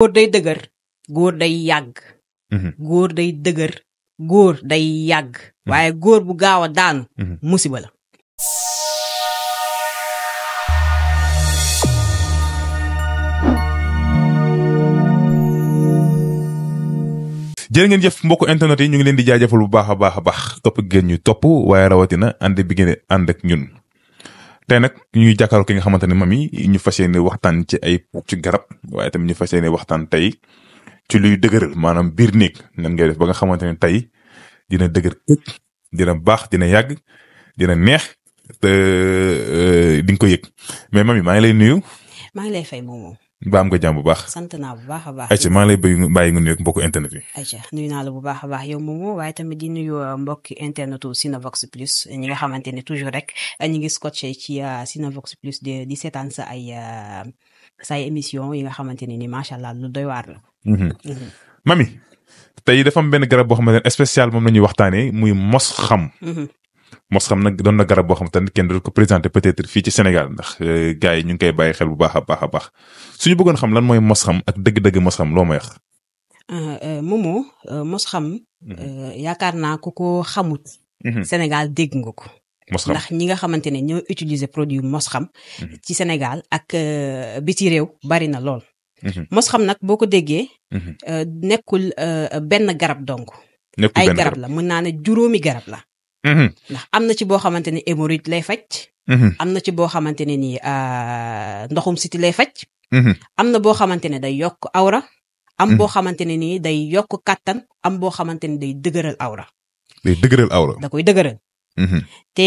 góor day dëgër góor day yàgg góor day dëgër góor day yàgg waaye góor bu gaaw a daanu musiba la. jërë ngeen jëf mbokku internet yi ñu ngi leen di jaajëfal bu baax a baax topp ngeen ñu topp waaye rawatina ànd bi ngeen ànd ak ñun tey nag ñuy jàkkaarloo ki nga xamante ne mami ñu fas yéene waxtaan ci ay ci garab waaye tamit ñu fas yéene waxtaan tey ci luy dëgëral maanaam biir néeg nan ngay def ba nga xamante ne tey dina dëgër dina baax dina yàgg dina neex te di nga ko yëg mais mami maa ngi lay nuyu. maa ngi lay fay moomoo. ba am nga jàmm bu baax. sant naa bu baax a baax. ayca maa ngi lay bàyyi nga nuyu ak mbokku internet yi. ayca nuyu naa la bu baax a baax yow moomoo waaye tamit di nuyu mbokki internetu Cinevox Plus ñi nga xamante ne toujours rek ñi ngi scotché ci Cinevox Plus di seetaan sa ay émission yi nga xamante ne ni macha allah lu doy waar la. mami tey dafa am benn garab boo xamante ne spécial moom la ñuy waxtaanee muy mos xam. mos xam nag doon na garab boo xamante ne kenn du ko présenté peut-être fii ci Sénégal ndax gars yi ñu ngi koy bàyyi xel bu baax a baax suñu bëggoon xam lan mooy mos xam ak dëgg-dëgg mos xam loo may wax. Momo mos xam. yaakaar naa ku ko xamut. Sénégal dégg nga ko. mos xam ndax ñi nga xamante ne ñoo utiliser produit mos xam. ci Sénégal ak biti réew bari na lool. mos xam nag boo ko déggee. nekkul benn garab donc. ay garab la mën naa ne juróomi garab la. ndax am na ci boo xamante ne hémorroïde lay faj. am na ci boo xamante ne ni ndoxum siti lay faj. am na boo xamante ne day yokk awra. am boo xamante ne ni day yokk kàttan am boo xamante ne day dëgëral awra. day dëgëral awra. da koy dëgëral. te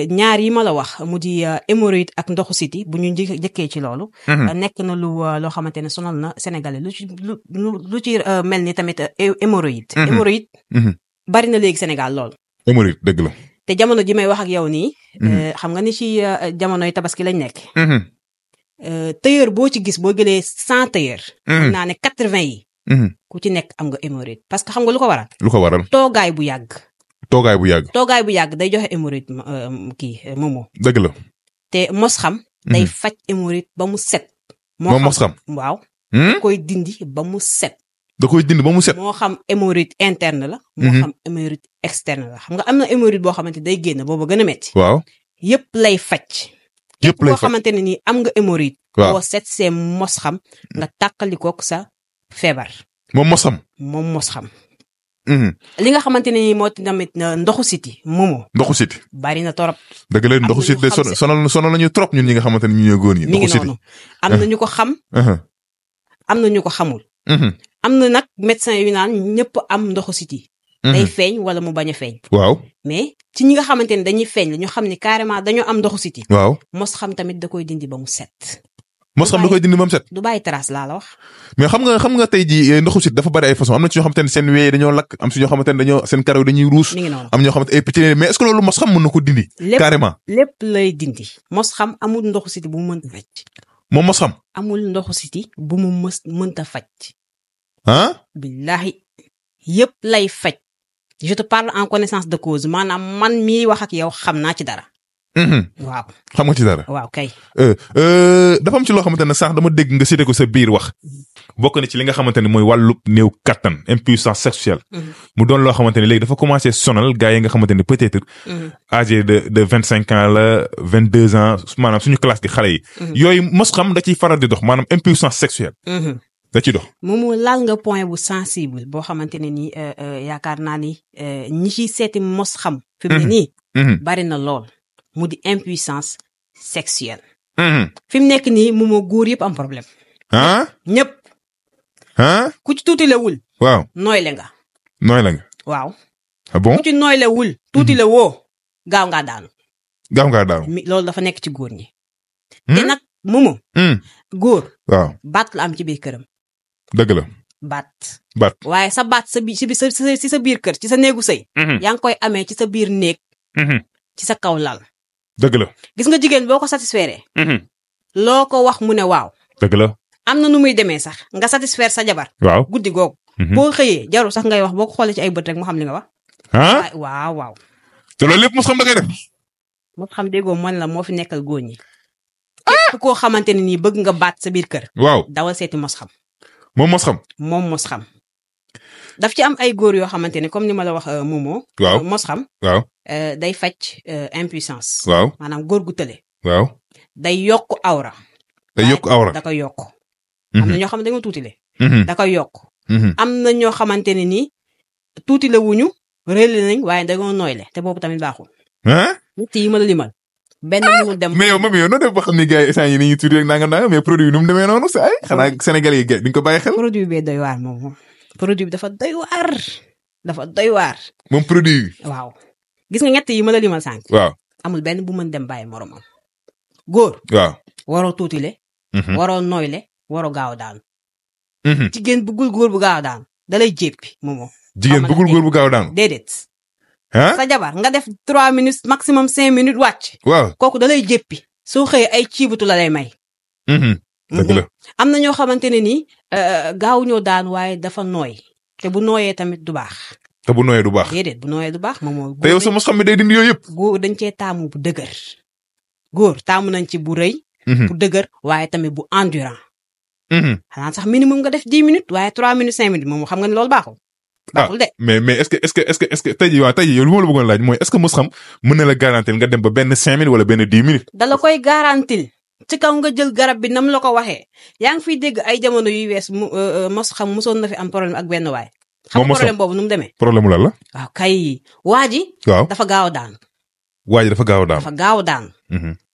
ñaar yi ma la wax mu di hémorroïde ak ndoxu siti bu ñu njëkkee ci loolu. nekk na loo xamante ne sonal na Sénégalais lu ci mel ni tamit hémorroïde. hémorroïde. bari na léegi Sénégal lool. hémorroïde dëgg la. te jamono ji may wax ak yow nii. xam nga ni ci jamonoy tabaski lañ nekk. tailleur boo ci gis boo jëlee 100 tailleur. xam naa ne 80 yi. ku ci nekk am nga hémorroïde parce que xam nga lu ko waral. lu ko waral toogaay bu yàgg. toogaay bu yàgg. toogaay bu yàgg day joxe hémorroïde moomoo. dëgg la. te mos xam. day faj hémorroïde ba mu set. moom mos xam waaw. koy dindi ba mu set. da koy dindi ba mu set. moo xam hémorroïde interne la. moo xam hémorroïde externe la xam nga am na hémorroïde boo xamante day génn booba gën a metti. waaw yëpp lay faj. yëpp lay boo xamante ne nii am nga hémorroïde. waaw boo set see mos xam nga tàqalikook sa feebar. moom mos xam. moom mos xam. li nga xamante ne nii moo tamit ndoxu siti moomoo. ndoxu siti bari na torop. dëgg la ndoxu siti de sonal nañu trop ñun ñi nga xamante ne ñu ñoo góor ñi. mi ngi noonu am na ñu ko xam. am na ñu ko xamul. am na nag médecin yu naan ñëpp am ndoxu siti. day feeñ wala mu bañ a feeñ. waaw mais ci ñi nga xamante ne dañuy feeñ la ñu xam ni carrément dañoo am ndoxu siti. waaw mos xam tamit da koy dindi ba mu set. mos xam da koy dindi ba mu set. du bàyyi trace laa la wax. mais xam nga tey ji ndoxu siti dafa bari ay façon am na ci ñoo xamante ne seen wéy dañoo lakk am si ñoo xamante ne seen karaw dañuy ruus. mi ngi noonu am ñoo xamante ay picc mais est-ce que loolu mos xam mën na ko dindi. carrément lépp lay dindi. mos xam amul ndoxu siti bu mu mënta faj. moom mos xam. amul ndoxu siti bu mu mënta faj. billahi yëpp lay faj. je te parle en connaissance de cause maanaam man mii wax ak yow xam naa ci dara. waaw xam nga ci dara. waaw kay. dafa am ci loo xamante ne sax dama dégg nga cité ko sa biir wax. bokk na ci li nga xamante ne mooy wàllub néew kattan impuissance sexuelle. mu doon loo xamante ne léegi dafa commencé sonal gars yi nga xamante ne peut-être. âgé de 25 ans la 22 ans maanaam suñu classe gi xale yi. yooyu mos xam da ciy faral di dox maanaam impuissance sexuelle. da ci dox. moomu laal nga point bu sensible boo xamante ne nii yaakaar naa ni ñi ciy seeti mos xam. fi mu ne nii. bari na lool. mu di impuissance sexuelle. fi mu nekk nii moomoo góor yëpp am problème. ñëpp. ku ci tuuti la wul. waaw nooyle nga. nooyle nga. waaw. ah bon ku ci nooyle wul. tuuti la woo. gaaw ngaa daanu. gaaw ngaa daanu. loolu dafa nekk ci góor ñi. te nag moomoo. góor. waaw baat la am ci biir këram. dëgg la. baat. waaye sa baat si sa biir kër ci sa néegu sëy. yaa ngi koy amee ci sa biir néeg. ci sa kaw lal. dëgg la. gis nga jigéen boo ko satisfaire. loo ko wax mu ne waaw. dëgg la. am na nu muy demee sax nga satisfaire sa jabar. waaw guddi googu. boo xëyee jarul sax ngay wax boo ko xoolee ci ay bët rek mu xam li nga wax. waaw. te loolu lépp mos xam da koy def. mos xam déggoo man la moo fi nekkal góor ñi. képp koo xamante ne nii bëgg nga baat sa biir kër. waaw dawal seeti mos xam. moom mos xam. moom mos xam. daf ci am ay góor yoo xamante ne comme ni ma la wax Momo. waaw mos xam. waaw day faj impuissance. waaw maanaam góor gu tële. waaw day yokk awra. day yokk awra da koy yokk. am na ñoo xam ne dañoo tuutile. da koy yokk. am na ñoo xamante ne nii tuutile wuñu réel nañ waaye dañoo nooyle te boobu tamit baaxul. ñett yi ma la limal. benn mu dem mais yow mami yow noo def ba xam ni gars yi instant yi ni ñuy tuuti rek nanga mais produit bi nu mu demee noonu sa ay xanaa Sénégalais yi gars duñ ko bàyyi xel. produit bee doy waar moom produit bi dafa doy waar. dafa doy waar. moom produit bi. waaw gis nga ñett yi ma la limal sànq. waaw amul benn bu mën dem bàyyi moromam. góor. waaw waroo tuutile. waroo nooyle waroo gaaw daanu. jigéen bëggul góor bu gaaw daanu da lay jéppi moomoo. jigéen bëggul góor bu gaaw daanu. déedéet. ah sa jabar nga def 3 minutes maximum 5 minutes wàcc. waaw kooku da lay jéppi. soo xëyee ay ciibutu la lay may. dëgg la. am na ñoo xamante ne nii gaaw ñoo daan waaye dafa nooy. te bu nooyee tamit du baax. te bu nooyee du baax. déedéet bu nooyee du baax moomoo. te yow sa mos xam mi day dindi yooyu yëpp. góor dañ cee taamu bu dëgër. góor taamu nañ ci bu rëy. bu dëgër waaye tamit bu endurant. xanaa sax minimum nga def 10 minutes waaye 3 minutes 5 minutes moom xam nga ne loolu baaxul. baaxul de mais est-ce que tey jii waaw tey jii yow li ma la bëggoon laaj mooy est-ce que mos xam mën na la garantir nga dem ba benn 5 minutes wala benn 10 minutes. da la koy garantil ci kaw nga jël garab bi nam la ko waxee yaa ngi fiy dégg ay jamono yuy wees mos xam mosoon na fi am problème ak benn waay. xam nga problème boobu nu mu demee. problème mu lan la. waaw kay waa ji. waaw dafa gaaw a daan. waa ji dafa gaaw a daan. dafa gaaw a daan.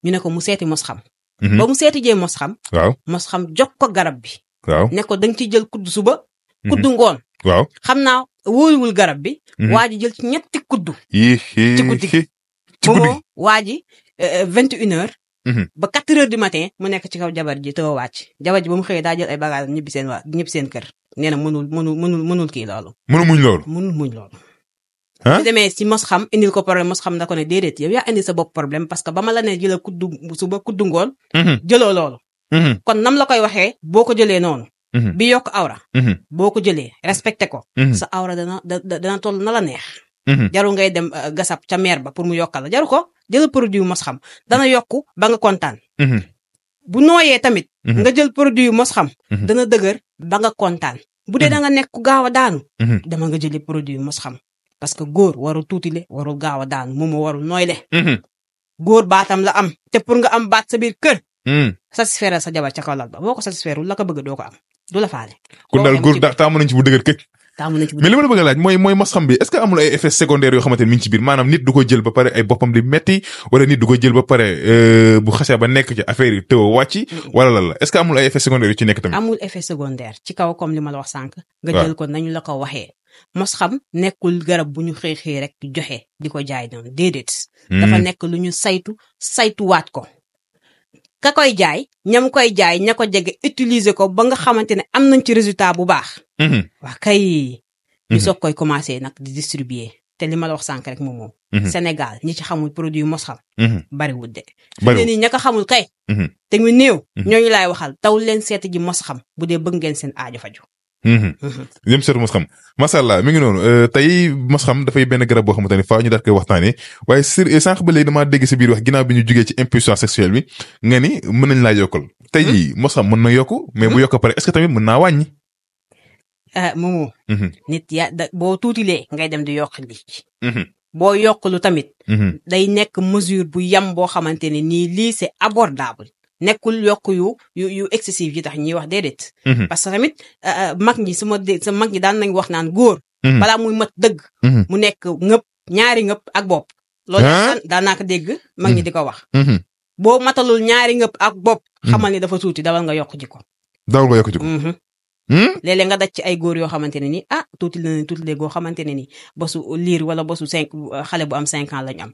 ñu ne ko mu seeti mos xam. ba mu seeti jee mos xam. waaw mos xam jox ko garab bi. waaw ne ko da nga ciy jël kuddu suba. kuddu ngoon. waaw xam naa wóoluwul garab bi. waa ji jël ci ñetti kuddu. ci guddi gi boobu waa ji 21h. ba 4h du matin mu nekk ci kaw jabar ji tëw wàcc. jabar ji ba mu xëyee daa jël ay bagages ñibbi seen kër. nee na mënul kii loolu. mënul muñ loolu. mënul muñ loolu. su demee si mos xam indil ko problème mos xam na ko ne déedéet yow yaa indi sa bopp problème parce que ba ma la ne jëlal kuddu suba kuddu ngoon. jëloo loolu. kon nam la koy waxee boo ko jëlee noonu. bi yokk awra. boo ko jëlee respecté ko. sa awra dana toll na la neex. jaru ngay dem gasab ca meer ba pour mu yokkal la jaru ko jëlal produit mos xam dana yokku ba nga kontaan. bu nooyee tamit. nga jël produit mos xam. dana dëgër ba nga kontaan. bu dee da nga nekk ku gaaw a daanu. dama nga jëli produit mos xam. parce que góor warul tuutile warul gaaw a daanu moom moo warul nooyle. góor baatam la am te pour nga am baat sa biir kër. satisfaire sa jabar ca kaw lal ba boo ko satisfaire la ko bëgg doo ko am du la faale. kon daal góor taamu nañ ci bu dëgër këj. mais li ma la bëgg a laaj mooy mos xam bi est-ce que amul ay effets secondaires yoo xamante ne mi ngi ci biir maanaam nit du ko jël ba pare ay boppam di metti wala nit du ko jël ba pare bu xasee ba nekk ci affaire yi tëw a wàcc wala lan la est-ce que amul ay effets secondaires yu ci nekk tamit. amul effet secondaire ci kaw comme li ma la wax sànq. nga jël ko nañu la ko waxee. mos xam nekkul garab bu ñu xëy rek joxe di ko jaay noonu déedéet. dafa nekk lu ñu saytuwaat ko. ka koy jaay ñam koy jaay ña ko jege utiliser ko ba nga xamante ne am nañ ci résultat bu baax. waa kay. ñu soog koy commencer nag di distribuer te li ma la wax sànq rek moom. Sénégal ñi ci xamul produit mos xam. bariwul de. bariwul nii ña ko xamul kay. te mu néew. ñooñu laay waxal taw leen seeti ji mos xam bu dee bëgg ngeen seen aajo faju. jëm seetu mos xam macha allah mi ngi noonu tey mos xam dafay benn garab boo xamante ne faaw ñu daal koy waxtaanee waaye sànq ba léegi damaa dégg sa biir wax ginnaaw bi ñu jugee ci impuissance sexuelle bi nga ni mën nañ laa yokkal. tey jii mos xam mën na yokku mais bu yokk pare est-ce que tamit mën naa wàññi. moomu. nit boo tuutilee ngay dem di yokk lii. boo yokkulu tamit. day nekk mesure bu yam boo xamante ne nii lii c'est abordable. nekkul yokk yu excessif yi tax ñuy wax déedéet. parce que tamit mag ñi sa mag ñi daan nañ wax naan góor. balaa muy mat dëgg. mu nekk ñaari ngëpp ak bopp. loolu daan naa ko dégg mag ñi di ko wax. boo matalul ñaari ngëpp ak bopp. xamal ni dafa tuuti dawal nga yokk ji ko. dawal nga yokk ji ko. léeg-léeg nga daj ci ay góor yoo xamante ne ni tuuti la tuuti léegi goo xamante ne ni bosu liir wala bosu xale bu am 5 ans lañ am.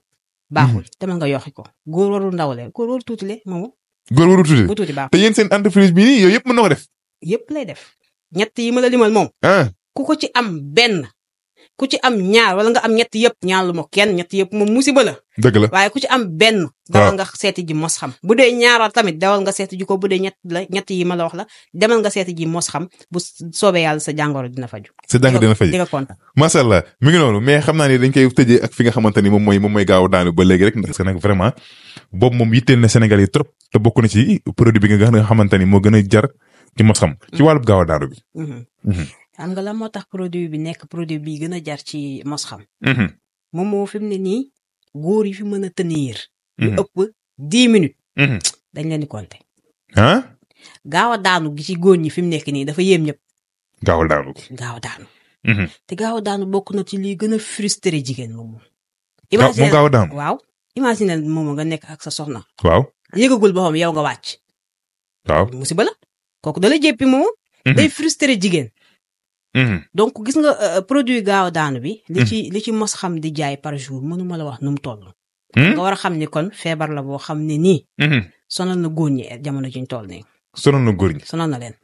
baaxul demal nga yokki ko góor warul ndawle góor warul tuuti le moomu. góor warul tuuti bu tuuti baaxul te yéen seen entreprise bi nii yooyu yëpp mën na ko def. yëpp lay def ñett yi ma la limal moom. ku ko ci am benn ku ci am ñaar wala nga am ñett yëpp ñaar lu ma kenn ñett yëpp moom musiba la. dëgg la waaye ku ci am benn. dawal nga seeti ji mos xam. bu dee ñaara tamit dawal nga seeti ji ko bu dee ñett yi ma la wax la demal nga seeti ji mos xam bu soobee yàlla sa jàngoro dina faju. sa jàngoro dina faju di nga kontaan. macha allah mi ngi noonu mais xam naa ne dañ koy tëjee ak fi nga xamante ni moom mooy gaaw a daanu ba léegi rek parce que nag vraiment boobu moom yitteel na Sénégal yi trop te bokk na ci produit bi nga xamante ni moo gën a jar ci mos xam ci wàllub gaaw a daanu bi. xam nga la moo tax produit bi nekk produit bi gën a jar ci mos xam. moom moo fi mu ne nii góor yi fi mën a tenir. lu ëpp 10 minutes. dañ leen di compter. gaaw a daanu gi ci góor ñi fi mu nekk nii dafa yéem ñëpp. gaaw a daanu. te gaaw a daanu bokk na ci liy gën a frustré jigéen moom. imagine gaaw a daanu waaw. imagine moom nga nekk ak sa soxna. waaw. yëgagul boppam yow nga wàcc. waaw musiba la kooku da la jéppi moom. day frustré jigéen. donc gis nga produit gaaw a daanu bi. li ci mos xam di jaay par jour mënuma la wax nu mu toll. nga war a xam ni kon feebar la boo xam ne nii. sonal na góor ñi jamono ji ñu toll nii. sonal na góor ñi. sonal na leen.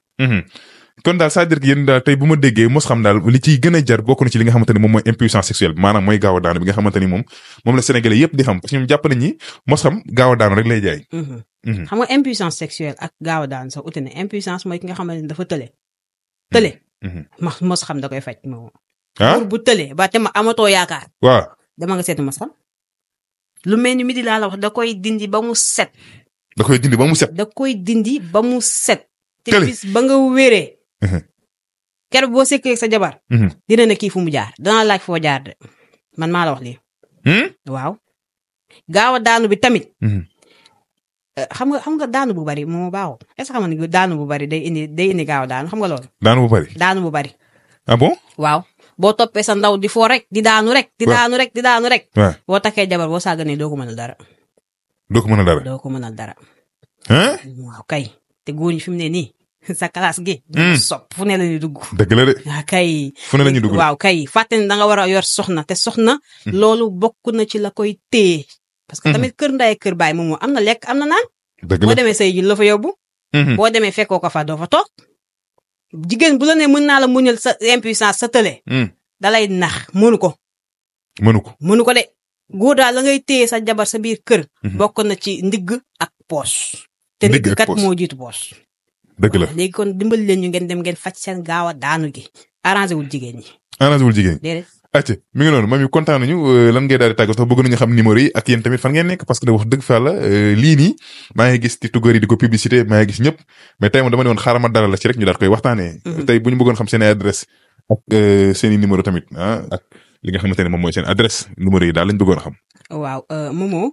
kon daal c'est-à-dire que yéen daal tey bu ma déggee mos xam daal li ciy gën a jar bokk na ci li nga xamante ni moom mooy impuissance sexuelle bi maanaam mooy gaaw a daanu bi nga xamante ni moom la Sénégalais yëpp di xam parce que ñoom jàpp nañ ni mos xam gaaw a daanu rek lay jaay. xam nga impuissance sexuelle ak gaaw a daanu sax ute na impuissance mooy ki nga xamante ni dafa tële. mos xam da koy faj moom. pour bu tëlee ba te ma amatoo yaakaar. waaw dama nga seeti mos xam. lu mel ni midi laa la wax da koy dindi ba mu set. da koy dindi ba mu set. te bis ba nga wéree. keroog boo sekkee sa jabar. dina ne kii fu mu jaar danaa laaj foo jaar de man maa la wax lii. waaw. gaaw a daanu bi tamit. xam nga daanu bu bari moo baaxul est-ce que xam nga daanu bu bari day indi gaaw a daanu xam nga loolu. daanu bu bari. ah bon. waaw boo toppee sa ndaw di foo rek di daanu rek. boo takkee jabar boo sàgganee doo ko mënal dara. waaw kay te góor ñi fi mu ne nii sa classe gi. sopp fu ne la ñuy dugg. dëgg la de. kay fu ne la ñuy dugg waaw kay fàtte ne da nga war a yor soxna te soxna. loolu bokk na ci la koy téye. parce que tamit kër ndey kër baay moom am na lekk am na naan. dëgg la boo demee say ji la fa yóbbu. boo demee fekkoo ko fa doo fa toog. jigéen bu la ne mën naa la muñal sa impuissance sa tële. da lay nax mënu ko. mënu ko de. góor daal la ngay téye sa jabar sa biir kër. bokk na ci ndigg ak poos. te ndigg kat moo jiitu poos. dëgg la léegi kon dimbali leen ñu ngeen dem ngeen faj seen gaaw a daanu gi. arrangé wul jigéen ñi. déedéet. acca mi ngi noonu mami kontaan nañu lan ngay daal di tàggatoo bëgg nañu xam numéro yi ak yéen tamit fan ngeen nekk parce que wax dëgg fa yàlla lii nii maa ngi gis tiktokeur yi di ko publicité maa ngi gis ñëpp mais tey moom dama ne woon xaaral ma dalal la ci rek ñu daal koy waxtaanee. tey bu ñu bëggoon xam seen i adresse ak seen i numéro tamit ak li nga xamante ne moom mooy seen adresse numéro yi daal lañ bëggoon xam. waaw Momo.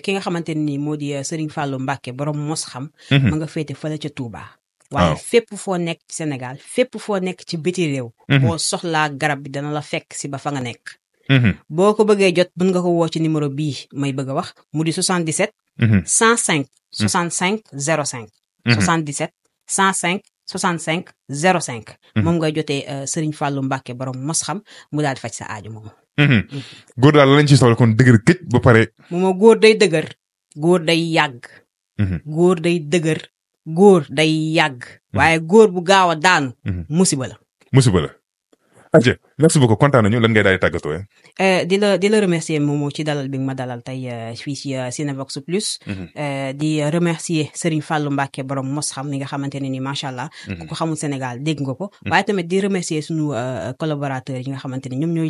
ki nga xamante ne nii moo di Serigne Fallou Mbacké borom mos xam. ma nga féete fële ca Touba. waaye fépp foo nekk ci Sénégal fépp foo nekk ci biti réew. boo soxlaa garab bi dana la fekk si ba fa nga nekk. boo ko bëggee jot mën nga ko woo ci numéro bii may bëgg a wax mu di 77. 105 65 05. 77 105 65 05. moom ngay jotee Serigne Fallou Mbacké borom mos xam mu daal di faj sa aajo moom. góor daal lañ ci soxla kon dëgër këj ba pare. moom góor day dëgër. góor day yàgg. góor day dëgër. góor day yàgg. waaye góor bu gaaw a daanu. musiba la. ok merci beaucoup kontaan nañu lan ngay daal di tàggatoo. di la remercier Momo ci dalal bi nga ma dalal tey fii ci Cinevox Plus. di remercier Serigne Fallou Mbacké borom mos xam mi nga xamante ne ni macha allah. ku ko xamul Sénégal dégg nga ko. waaye tamit di remercier suñu collaborateurs yi nga xamante ne ñoom ñooy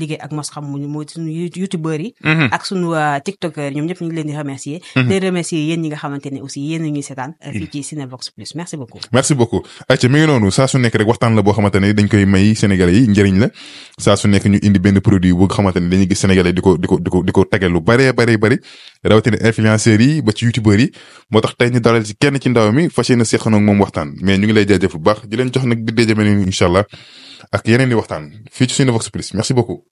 liggéey ak mos xam mooy suñu youtubeurs yi. ak suñu tiktokers ñoom ñëpp ñu ngi leen di remercier. di remercier yéen ñi nga xamante ne aussi yéen a ñuy seetaan fii ci Cinevox Plus merci beaucoup. ayca mi ngi noonu saa su nekk rek waxtaan la boo xamante ne dañ koy may Sénégalais yi njëriñ la saa su nekk ñu indi benn produit bu nga xamante ne dañuy gis Sénégalais di ko tege lu bari rawatina influenceurs yi ba ci youtubeurs yi moo tax tey ñu dalal ci kenn ci ndaw mi fas yéene seqanoo ak moom waxtaan mais ñu ngi lay jaajëf bu baax di leen jox nag di déjëme ni incha allah ak yeneen di waxtaan fii ci Cinevox Plus merci beaucoup.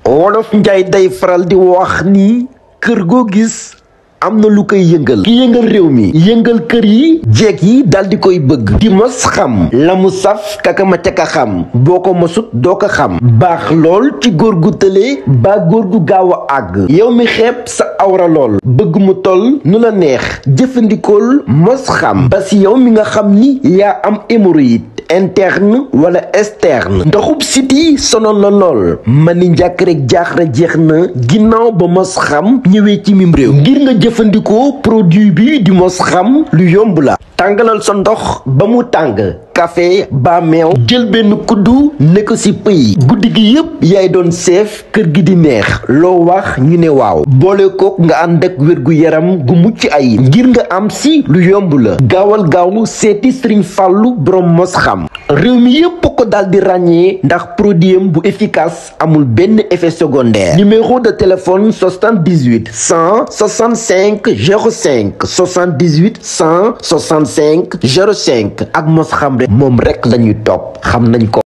Wolof Njaay day faral di wax ni kër goo gis am na lu koy yëngal ki yëngal réew mi yëngal kër yi jeeg yi dal di koy bëgg di mos xam la mu saf kakama ca ka xam boo ko mosut doo ko xam baax lool ci góor gu tëlee ba góor gu gaaw a àgg yow mi xeeb sa awra lool bëgg mu toll nu la neex jëfandikool mos xam ba si yow mi nga xam ni yaa am hémorroïde interne wala externe ndoxub siti sonal la lool mani njàkk rek jaaxle jeex na ginnaaw ba mos xam ñëwee ci mim réew ngir nga jëfandikoo produit bi di mos xam lu yomb la tàngalal sa ndox ba mu tàng café ba meew jël benn kuddu ne ko ci pëy guddi gi yépp yaay doon seef kër gi di neex loo wax ñu ne waaw boole kook nga ànd ak wérgu yaram gu mucc ay ngir nga am ci lu yomb la gaawal gaaw seeti Sëriñ Fàllu borom mos xam réew mi yépp ko dal di ràññee ndax produit bu efficace amul benn effet secondaire numéro de téléphone 78 165 05 78 165 05 ak mos xam rek moom rek lañuy topp xam nañ ko